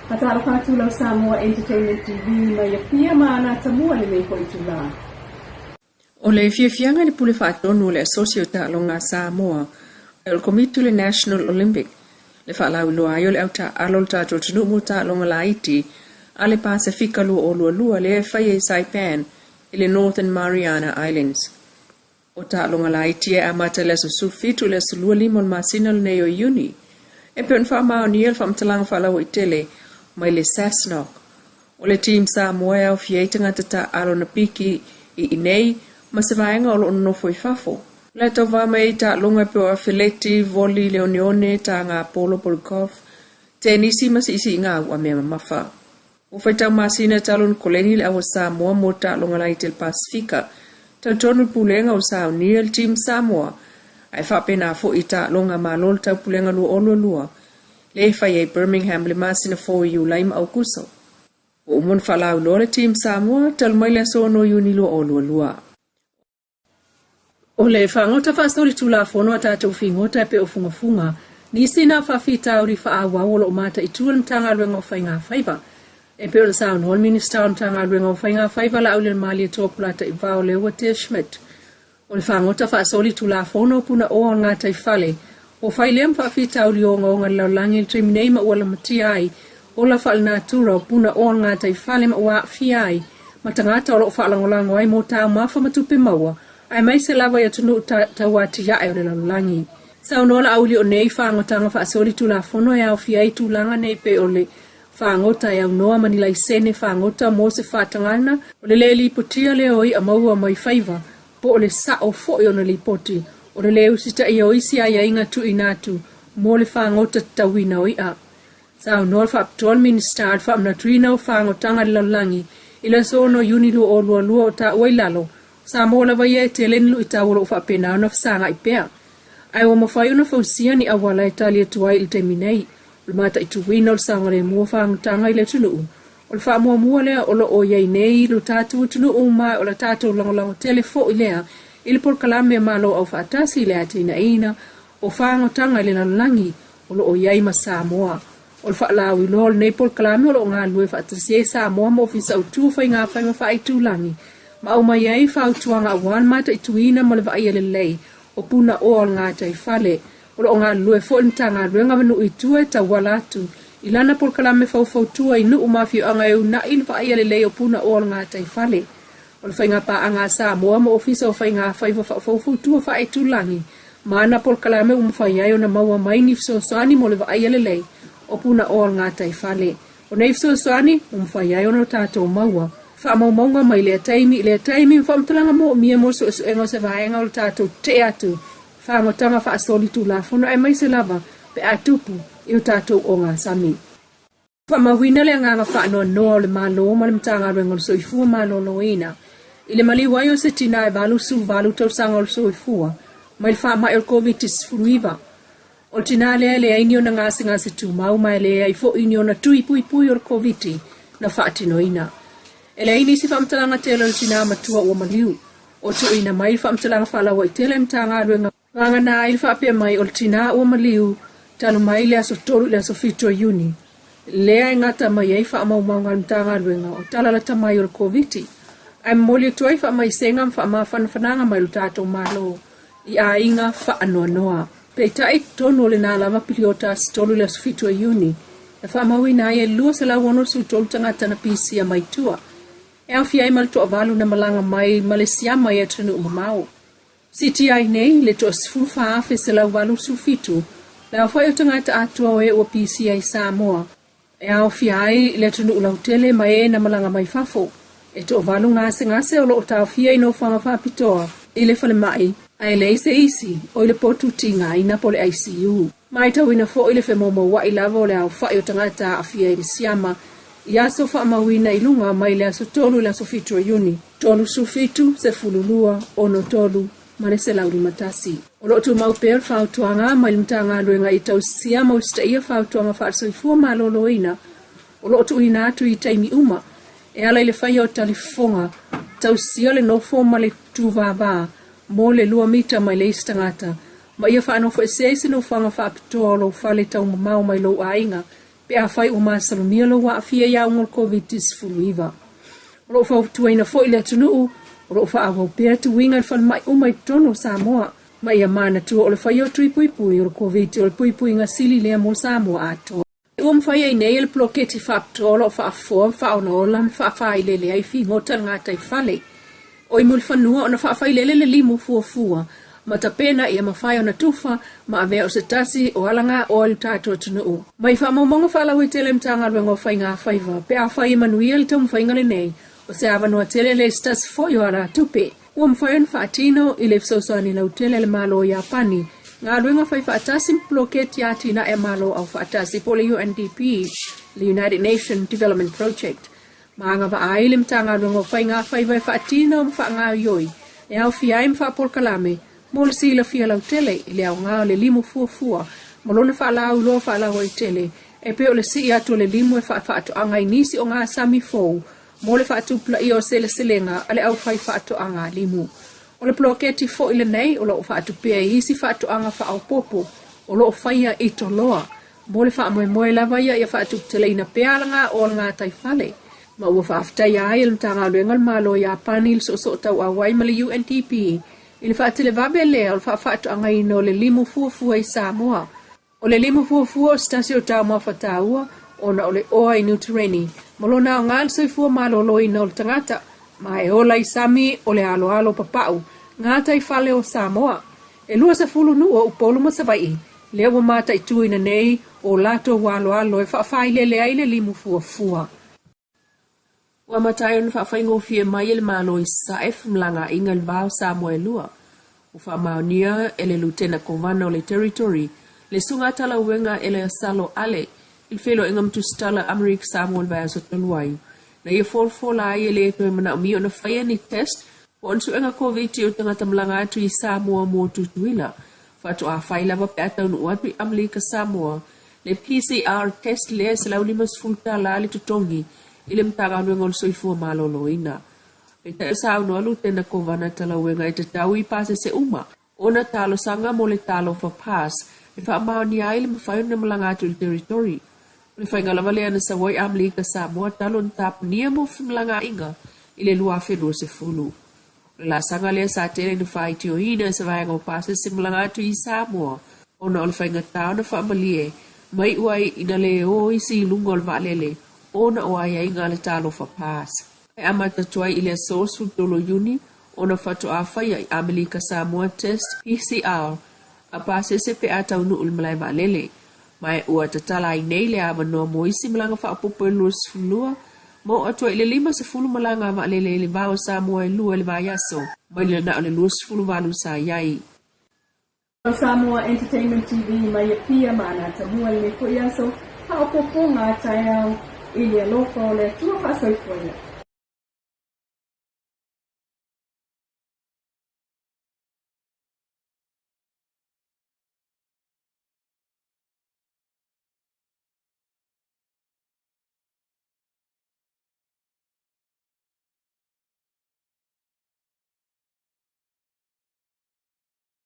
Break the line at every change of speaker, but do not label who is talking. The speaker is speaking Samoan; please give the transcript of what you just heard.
Faatalofa atu lau Samoa Entertainment TV mai Apia ma Anatamua lenei foi itula.
O le fiafiaga i le Pule Faatonu o le Asosi o Taaloga a Samoa o le Komiti o le National Olympic le faalauiloa ai o le au taaalo o le tatou atunuu mo taaloga laiti a le Pasefika 2022 lea e faia i Saipan i le Northern Mariana Islands. O taaloga laiti e amata i le aso 17 i le aso 25 o le masina lenei o Iuni. E pei ona faamaonia le faamatalaga faalauaitele mai le SASNOC. O le Team Samoa e aofia ai tagata taaalo na piki i inei ma se vaega o lo o nonofo i fafo. O le tauva mai ai taaloga e pei o afeleti, voli, le oneone, taga polo po o le golf, tenisi ma siisiiga auamea mamafa. Ua faitau masina talu ona koleni le Aua Samoa mo taaloga laiti a le Pasefika. Talitonu le Pulega ua saunia le Team Samoa ae faapena foi i taaloga a Malo le Taupulega 2022 lea e fai ai Birmingham i le masina fou i Iulai ma Aukuso. Ua uma ona faalauiloa le Team Samoa talu mai le aso 6 Iuni 2022.
O le fagota faasolitulafono a tatou figota e pei o fugafuga, nisi na faafitauli faaauau o lo o mataitu e le Matagaluega o Faiga Faiva. E pei ona saunoa le Minisita o le Matagaluega o Faiga Faiva Laaulialemalietoa Polataivao Leuatea Schmidt, o le fagota faasolitulafono o Punaoa o le gataifale, ua fai lea ma faafitauli ogaoga i le lalolagi i le taimi nei ma ua lamatia ai ola faalenatura o Punaoa o le gataifale ma ua aafia ai ma tagata o lo o faalagolago ai mo taumafa ma tupe maua, aemaise lava i atunuu tauatiae o le lalolagi. Saunoa Laauli o nei fagotaga faasolitulafono e aofia ai tulaga nei pei o le fagota e aunoa ma ni laisene fagota mo se faatagaga, o le le lipotia lea o i'a maua mai faiva, po o le sa'o foi ona lipoti, o le le usitaia o isi aiaiga tuuina atu mo le fagota tatauina o i'a. Saunoa le Faapitoa le Minisita i le faamanatuina o fagotaga i le lalolagi i le aso 6 Iuni 2022 o taua i lalo, Samoa lava ia e tele ni luitau o lo o faapena ona fesagai pea. Ae ua mafai ona fausia ni auala e tali atu ai i le taimi nei. O le mataituina o le saogalemu o fagotaga i le atunuu, o le faamuamua lea o lo o i ai nei lo tatou atunuu ma o le tatou lagolago tele foi lea i le polokalame a Malo Aufaatasi i le atinaeina o fagotaga i le lalolagi o lo o i ai ma Samoa. O le faalauiloa o lenei polokalame o lo o galulue faatasi ai Samoa ma Ofisa Autu o Faiga Faiva Faaitulagi ma aumai ai fautuaga aua le mataituina ma le vaaia lelei o punaoa o le gataifale. O lo o galulue foi le Matagaluega ma nuu i tua e tauala atu i lana polokalame faufautua i nuu ma afioaga e uunai le vaaia lelei o punaoa o le gataifale. O le faigapaaga a Samoa ma Ofisa o Faiga Faiva Faafoufutua Faaitulagi ma ana polokalame ua mafai ai ona maua mai ni fesoasoani mo le vaaia lelei o punaoa o le gataifale. O nei fesoasoani ua mafai ai ona tatou maua faamaumauga mai lea taimi i lea taimi ma faamatalaga moomia mo suesuega o se vaega o le tatou tetee atu fagotaga faasolitulafono aemaise lava pe a tupu i o tatou ogasami. Faamauina le agaga faanoanoa o le Malo ma le Matagaluega o le Soifua Maloloina i le maliu ai o se tina e 88 tausaga o le soifua mai le faamai o le Koviti-19. O le tina lea e leai ni ona gasegase tumau ma e leai foi ni ona tui puipui o le Koviti na faatinoina. E leai nisi faamatalaga tele o le tina matua ua maliu. Ua tuuina mai le faamatalaga faalauaitele e Matagaluega Vagana ai le faapea mai o le tina ua maliu talu mai le aso 3 i le aso 7 o Iuni, lea e gata mai ai faamaumauga a le Matagaluega o tala lata mai o le Koviti, ae momoli atu ai faamaisega ma faamafanafanaga mai lo tatou Malo i aiga faanoanoa. Peitai, i totonu o lena lava piliota aso 3 i le aso 7 o Iuni, na faamauina ai e 263 tagata na pisia mai tua, e aofia ai ma le toavalu na malaga mai Malesiama i atunuu mamao. Siitia ai nei le toa 14,187 le aofai o tagata atoa o e ua pisia i Samoa, e aofia ai le atunuu lautele ma e na malaga mai fafo. E toavalu gasegase o lo o taofia i nofoaga faapitoa i le falemai, ae leai se isi o i le potu tigaina po o le ICU. Matauina foi le femoumoua'i lava o le aofai o tagata aafia i le siama i aso faamauina i luga mai le aso 3 i le aso 7 o Iuni. 37, 12, 63 ma le 151. O lo o tumau pea le fautuaga mai le Matagaluega i tausisia ma usitaia fautuaga faale-soifua maloloina o lo o tuuina atu i taimi uma e ala i le faia o talifofoga, tausisia le nofo ma le tuvava mo le lua mita mai le isi tagata, ma ia faanofoesea i se nofoaga faapitoa o lou fale taumamao mai lou aiga. pe afai ua masalomia lou aafia i auga o le Koviti-19. O lo o fautuaina foi le atunuu o lo o faaauau pea tuiga i falemai uma i totonu o Samoa, ma ia manatua o le faia o tui puipui o le Koviti o le puipuiga sili lea mo Samoa atoa. Ua mafai ai nei e le poloketi faapitoa o lo o faafofoa ma faaolaola ma faafaailele ai figota i le gataifale o i Mulifanua ona faafailele le limu fuafua ma tapena ia mafai ona tufa ma avea o se tasi o alagaoa i le tatou atunuu. Mai faamaumauga faalauaitele a le Matagaluega o Faiga Faiva pe afai e manuia le taumafaiga lenei, o se avanoa tele lea i se tasi foi o alatupe ua mafai ona faatino i le fesoasoani lautele a le Malo o Iapani, galuega faifaatasi ma poloketi atinae a Malo Aufaatasi po o le UNDP, le United Nations Development Project. Ma agavaa ai le Matagaluega o Faiga Faiva e faatino ma faagaoioi e aofia ai ma faapolokalame mo le silafia lautele i le aoga o le limu fuafua ma lona faalauiloa faalauaitele e pei o le sii atu o le limu e faafaatoaga i nisi o gasami fou mo le faatupulaia o seleselega a le aufaifaatoaga limu. O le poloketi foi lenei o lo o faatupea i isi faatoaga faaopoopo o lo o faia i Toloa mo le faamoemoe lava ia ia faatuputeleina pea alagaoa o le gataifale, ma ua faafetaia ai e le Matagaluega o le Malo o Iapani le soosoo tauau ai ma le UNDP i le faatelevave lea o le faafaatoagaina o le limu fuafua i Samoa. O le limu fuafua o se tasi o taumafa taua ona o le oa i nutereni ma lona aoga i le soifua maloloina o le tagata, ma e ola i sami o le aloalo papau gataifale o Samoa. E 20 nuu o Upolu ma Savaii lea ua mataituina nei o latou aloalo e faafailele ai le limu fuafua. Ua amata ai ona faafaigofie mai e le Malo i Sasae femalagaaiga i le va o Samoa e lua. Ua faamaonia e le Lutena Kovana o le Territory le suga talauega Eleasalo Ale i le feiloaiga ma tusitala Amerika Samoa i le vaiaso talu ai, na ia folafola ai e le toe manaomia ona faia ni test po o ni suega Koviti o tagata malaga atu i Samoa mo Tutuila. Faatoa fai lava pe a taunuu atu i Amelika Samoa le PCR test lea e $150 le totogi i le Matagaluega o le Soifua Maloloina. Peitai o saunoa Lutena Kovana Talauega e tatau i pasese uma ona talosaga mo le Talofa Pass e faamaonia ai le mafai ona malaga atu i le Territory. O le faiga lava lea na sau ai Amelika Samoa talu ona tapunia mo femalagaaiga i le 2020. O le laasaga lea sa tele ina faitioina e se vaega o pasese malaga atu i Samoa ona o le faigata ona faamalie ma iu ai ina le o isi i luga o le vaalele ona o aiaiga a le Talofa Pass. E amata atu ai i le aso 13 Iuni ona faatoa faia i Amelika Samoa Test PCR a pasese pe a taunuu i le malae vaalele. Ma ua tatala ai nei le avanoa mo isi malaga faaopoopo e 22, ma oo atu ai i le 50 malaga a vaalele i le va o Samoa e lua i le vaiaso, mai le na o le 28 sa i ai. Samoa Entertainment TV mai Apia ma Anatamua i lenei foi aso, faaopoopoga a taeao i le alofa o le Atua faasoifuaina.